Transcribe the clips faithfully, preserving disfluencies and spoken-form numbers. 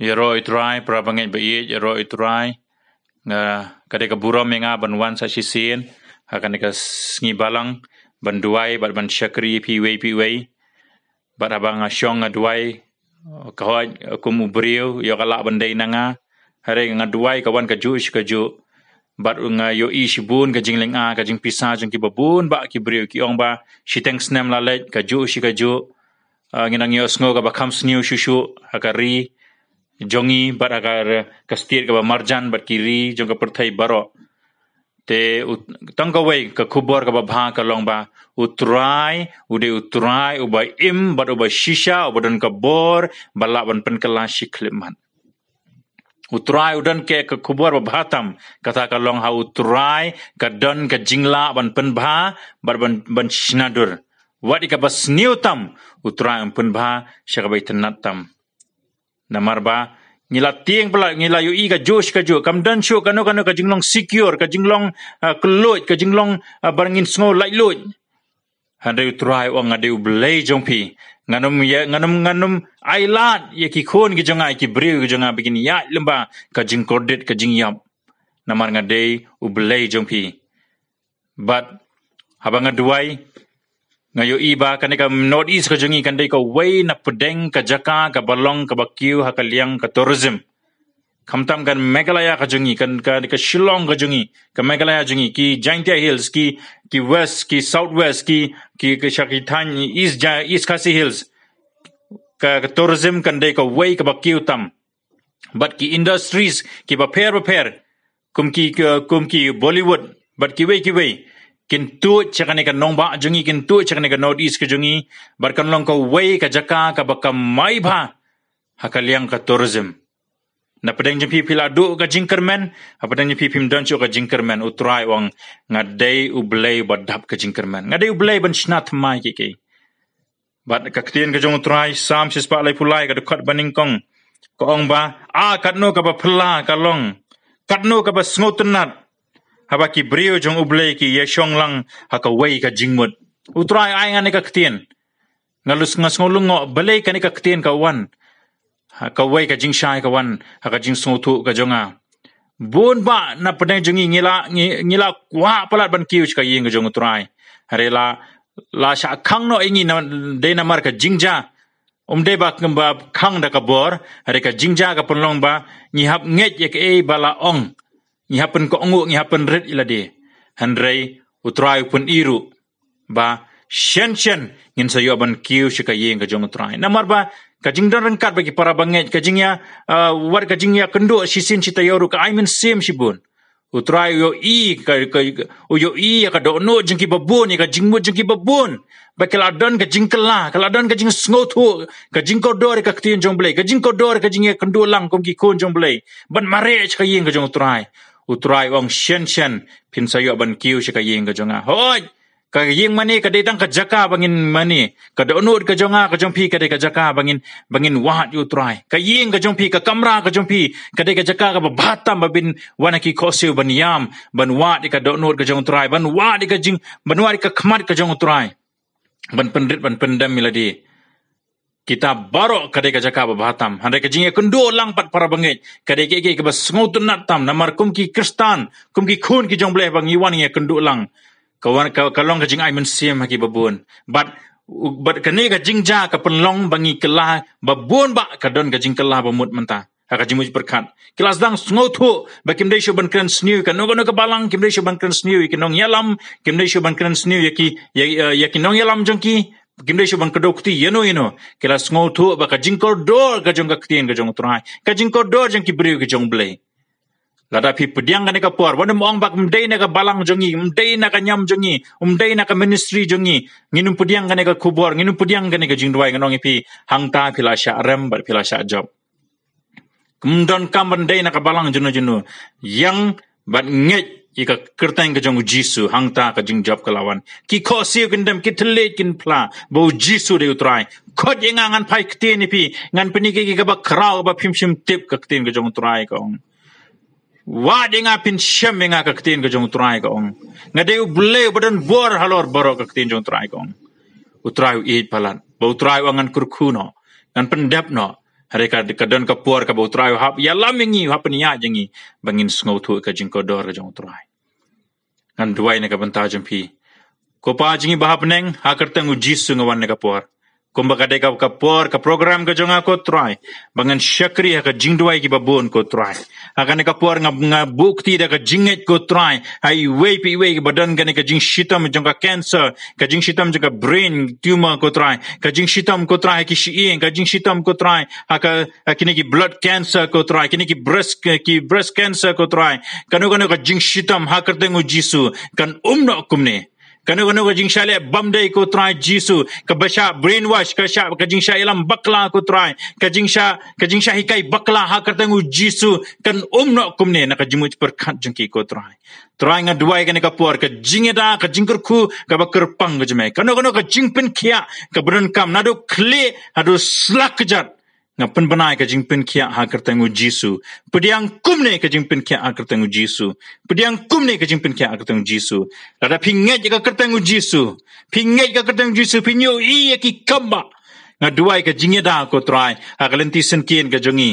Ïaroh ïa u Trai, para bangeit ba ïeit, ïaroh ïa u Trai. Nga, ka dei ka burom ïa nga ban wan sa shisien ha kane ka sngi Balang, ban duwai bad ban shakri phi wei phi wei. Bad haba nga shong nga duwai, ka hoi kum u briew ïoh ka lah ban dei na nga. Hynrei nga duwai ka wan kajuh shi kajuh. Bad nga ïohi shibun ka jinglynga, ka jingpisa jong kiba bun bah ki briew, ki ong ba shiteng snem la leit, kajuh shi kajuh. Ah, ngi nang ïohsngew kaba kham sniew shuh shuh ha ka ri jong ngi bad ha ka, ka state kaba marjan bad ki ri jong ka pyrthei baroh. Te u, tang kawei ka khubor kaba bha ka long ba u Trai u dei u Trai uba im bad uba shisha, uba don ka bor ba lah ban pynkylla shi khyllipmat. U Trai u don ka, ka khubor ba bha tam, kata ka long ha u Trai ka don ka jinglah ban pynbha bad ban, ban shna dur. Wat ïa kaba sniew tam, u Trai un pynbha sha kaba itynnad tam. Namar ba ngi la tieng palat, ngi la ïohi kajuh shi kajuh, kam don shuh kano kano ka jinglong secure, ka jinglong, ah, kylluid, ka jinglong, ah, ba ngin sngew laitluid. Hynrei u Trai u ong, nga dei u Blei jong phi. Ngan ym ïa, ngan ym, ngan ym ailad ïa ki khun ki jong nga, ïa ki briew ki jong nga ba kin ïaid lyngba ka jingkordit, ka jingïap. Namar nga dei u Blei jong phi. Bad haba nga duwai, nga ïohi ba kane ka North East ka jong ngi kan dei kawei na pdeng ka jaka kaba long kaba kiew ha ka liang ka tourism. Khamtam ka Meghalaya ka jong ngi, ka, ka, ka Shillong ka jong ngi, ka Meghalaya jong ngi, ki Jaintia Hills, ki, ki West, ki South West, ki, ki, ki sha ki thaiñ East Ja-, East Khasi Hills. Ka, ka tourism kan dei kawei kaba kiew tam. Bad ki industries kiba pher ba pher, kum ki, ka, kum ki Bollywood bad kiwei kiwei, kin tuid sha kane ka nongbah jong ngi, kin tuid sha kane ka North East ka jong ngi. Bad kan long kawei ka jaka kaba kamai bha ha ka liang ka tourism. Na pdeng jong phi phi la duh ka jingkyrmen, ha pdeng jong phi phim don shuh ka jingkyrmen. U Trai u ong, nga dei u Blei ba dap ka jingkyrmen, nga dei u Blei ban shna thymmai kiei-kiei. Bad ka ktien ka jong u Trai, Salm shispah laiphew lai, ka dkhot banyngkong, ka ong ba, a katno kaba phylla ka long, katno kaba sngewtynnad, haba ki briew jong u Blei ki ïashong lang ha kawei ka jingmut. U Trai ai nga kane ka ktien. Nga lus, nga sngew lyngngoh balei kane ka ktien ka wan ha kawei ka jingshai, ka wan ha ka jingsngewthuh ka jong nga. Bun bah na pdeng jong ngi ngi la, ngi, ngi la kwah palat ban kiew sha ka ïing ka jong u Trai. Hynrei la, la shah khang noh ïa ngi na, dei namar ka jingjia. Ym dei ba, ba khang da ka bor, hynrei ka jingjia ka pynlong ba ngi hap ngeit ïa kaei ba la ong. Ngi hap pynkohnguh, ngi hap pynrit ïa lade. Hynrei u Trai u pyni ruh ba shen shen ngin sa ïoh ban kiew sha ka ïing ka jong u Trai. Namar ba ka jingdon ryngkat bad ki para bangeit, ka jingïa, ah, wat ka jingïakynduh shisien shi taïew ruh ka ai mynsiem shibun. U Trai u ïohi ka, ka, u ïohi ïa ka dohnud jong kiba bun, ïa ka jingmut jong kiba bun. Ba ki la don ka jingkylla, ki la don ka jingsngewthuh, ka jingkordor ïa ka ktien jong u Blei, ka jingkordor ïa ka jingïakynduh lang kum ki khun jong u Blei, ban mareh sha ka ïing ka jong u Trai. U Trai u ong shen shen phin sa ïoh ban kiew sha ka ïing ka jong nga. Hooid, ka ïing mane ka dei tang ka jaka ba ngin mane. Ka dohnud ka jong nga, ka jong phi ka dei ka jaka ba ngin, ba ngin wad ïa u Trai. Ka ïing ka jong phi, ka kamra ka jong phi, ka dei ka jaka kaba bha tam ba phin wan ha ki khohsiew ban ïam, ban wad ïa ka dohnud ka jong u Trai, ban wad ïa ka jing, ban wad ïa ka khmat ka jong u Trai. Ban pynrit, ban pyndem ïa lade. Kita baroh ka dei ka jaka ba bha tam. Hynrei ka jingïakynduh lang pat para bangeit, ka dei kaei kaei kaba sngewtynnad tam. Namar kum ki Khristan, kum ki khun ki jong u Blei ba ngi wan ngi ïakynduh lang, ka wan, ka, ka long ka jingai mynsiem ha kiba bun. Bad, bad kane ka jingjia ka pynlong ba ngi kylla, ba bun bah ka don ka jingkylla ba mut mynta ha ka jingmut jingpyrkhat. Ki la sdang sngewthuh ba kim dei shuh ban kren sniew ïa kano kano ka balang, kim dei shuh ban kren sniew ïa ki nongïalam, kim dei shuh ban kren sniew ïa ki, ïa, ïa, ïa ki nongïalam jong ki, kim dei shuh ban kdew kti ïano ïano. Ki la sngewthuh ba ka jingkordor ka jong ka ktien ka jong u Trai, ka jingkordor jong ki briew ka jong u Blei. Lada phi pdiang kane ka por, wat nym ong ba ym dei na ka balang jong ngi, ym dei na ka niam jong ngi, ym dei na ka ministry jong ngi, ngin ym pdiang kane ka khubor, ngin ym pdiang kane ka jingduwai, ngan ong ïa phi, hangta phi la shah rem bad phi la shah jop. Ym donkam ban dei na ka balang jong no jong no. Ïeng bad ngeit ïa ka kyrteng ka jong u Jisu, hangta ka jingjop ka la wan. Ki khohsiew kin dem, ki thylliej kin phla, ba u Jisu dei u Trai. Khot ïa nga, ngan phai ktien ïa phi, ngan pyni ïa phi kaba khraw kaba phim shym tip, ka ktien ka jong u Trai ka ong. Wad ïa nga, phin shem ïa nga, ka ktien ka jong u Trai ka ong. Nga dei u Blei uba don bor halor baroh, ka ktien jong u Trai ka ong. U Trai u ïeit palat. Ba u Trai u ong ngan kyrkhu noh, ngan pyndep noh. Hynrei ka, ka don ka por kaba u Trai u hap ïalam ïa ngi, u hap pynïaid ïa ngi, ba ngin sngewthuh ka jingkordor ka jong u Trai. Ngan duwai na ka bynta jong phi. Ko Pa jong ngi ba ha bneng, ha ka kyrteng u Jisu nga wan na ka por. Kumba ka dei ka, ka por, ka program ka jong nga ko Trai, ba ngan shakri ha ka jingduwai kiba bun ko Trai. Ha kane ka por nga, nga buh kti da ka jingngeit ko Trai, ha iwei pa iwei ba don kane ka jingshitom jong ka cancer, ka jingshitom jong ka brain tumor ko Trai, ka jingshitom ko Trai ha ki shyieng, ka jingshitom ko Trai ha ka, ha kine ki blood cancer ko Trai, kine ki breast, ki breast cancer ko Trai. Kano kano ka jingshitom, ha ka kyrteng u Jisu, kan um noh kumne. Kano kano ka jingshah leh bymdei ko Trai Jisu, kaba shah brainwash, ka shah, ka jingshah ïalam bakla ko Trai, ka jingshah, ka jingshah hikai bakla, ha ka kyrteng u Jisu, kan um noh kumne na ka jingmut pyrkhat jong ki ko Trai. Trai nga duwai kane ka por, ka jingïada, ka jingkyrkhu kaba kyrpang ka jong me. Kano kano ka jingpynkhiah kaba donkam, naduh khlieh haduh slak kjat, nga pynbna ïa ka jingpynkhiah ha ka kyrteng u Jisu. Pdiang kumne ka jingpynkhiah ha ka kyrteng u Jisu. Pdiang kumne ka jingpynkhiah ha ka kyrteng u Jisu. Lada phi ngeit ïa ka kyrteng u Jisu, phi ngeit ïa ka kyrteng u Jisu, phin ïohi ïa ki kambah. Nga duwai ka jingïada ko Trai, ha ka lynti syngkien ka jong ngi,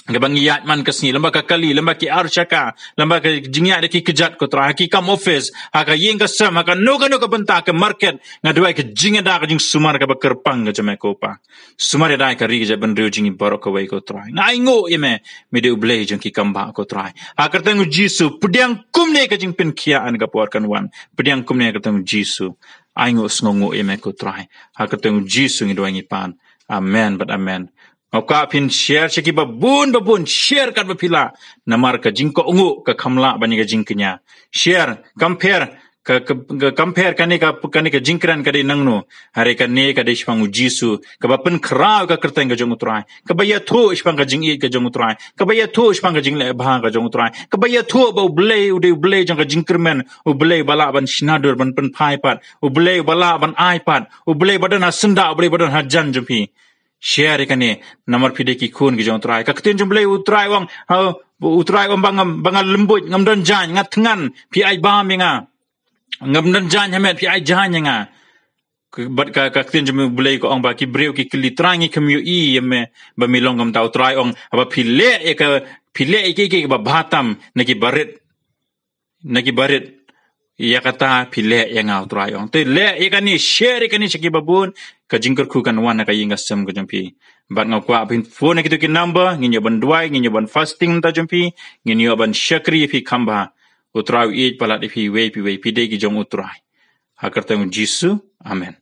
kaba ngi ïaid man ka sngi, lyngba ka kali, lyngba ki arshaka, lyngba ka jingïaid da ki kjat ko Trai, ha ki kam office, ha ka ïing ka sem, ha kano kano ka bynta, ka market, nga duwai ka jingïada, ka jingsumar kaba kyrpang ka jong me ko Pa. Sumar ïada ïa ka ri ka jaitbynriew jong ngi baroh kawei ko Trai. Nga ainguh ïa me, me dei u Blei jong ki kambah ko Trai. Ha ka kyrteng u Jisu, pdiang kumne ka jingpynkhiah ha kane ka por kan wan. Pdiang kumne ha ka kyrteng u Jisu. Ainguh sngewnguh ïa me ko Trai. Ha ka kyrteng u Jisu ngi duwai ngi pan. Amen bad amen. Nga kwah phin share sha kiba bun ba bun, share katba phi lah. Namar ka jingkohnguh ka kham lah ban ïa ka jingkñia. Share, compare, ka, ka, ka compare kane ka, kane ka jingkren ka dei nangno. Hynrei kane ka dei shaphang u Jisu, kaba pynkhraw ïa ka kyrteng ka jong u Trai, kaba ïathuh shaphang ka jingïeit ka jong u Trai, kaba ïathuh shaphang ka jingleh bha ka jong u Trai, kaba ïathuh ba u Blei u dei u Blei jong ka jingkyrmen, u Blei uba lah ban shna dur, ban pynphai pat, u Blei uba lah ban ai pat, u Blei ba don ha syndah, u Blei ba don hajan jong phi. Share ïa kane, namar phi dei ki khun ki jong u Trai. Ka ktien jong u Blei, u Trai u ong, ha, u Trai u ong ba ngam, ba nga lymbuit, ngam don jaiñ, nga thngan, phi ai bam ïa nga. Ngam don jaiñ ha met, phi ai jaiñ ïa nga. Ka, bad ka, ka ktien jong u Blei ka ong ba ki briew ki kylli, Trai, ngi kham ïohi ïa me ba me long kumta. U Trai u ong, haba phi leh ïa ka, phi leh ïa kiei kiei kiba bha tam na ki barit, na ki barit, ïa kata phi leh ïa nga, u Trai u ong. Te leh ïa kane, share ïa kane sha kiba bun, ka jingkyrkhu kan wan ha ka ïing ka sem ka jong phi. Bad nga kwah phin phone ha kito ki number, ngin ïoh ban duwai, ngin ïoh ban fasting mynta jong phi, ngin ïoh ban shakri ïa phi kham bha. U Trai u ïeit palat ïa phi iwei pa iwei, phi dei ki jong u Trai. Ha ka kyrteng u Jisu. Amen.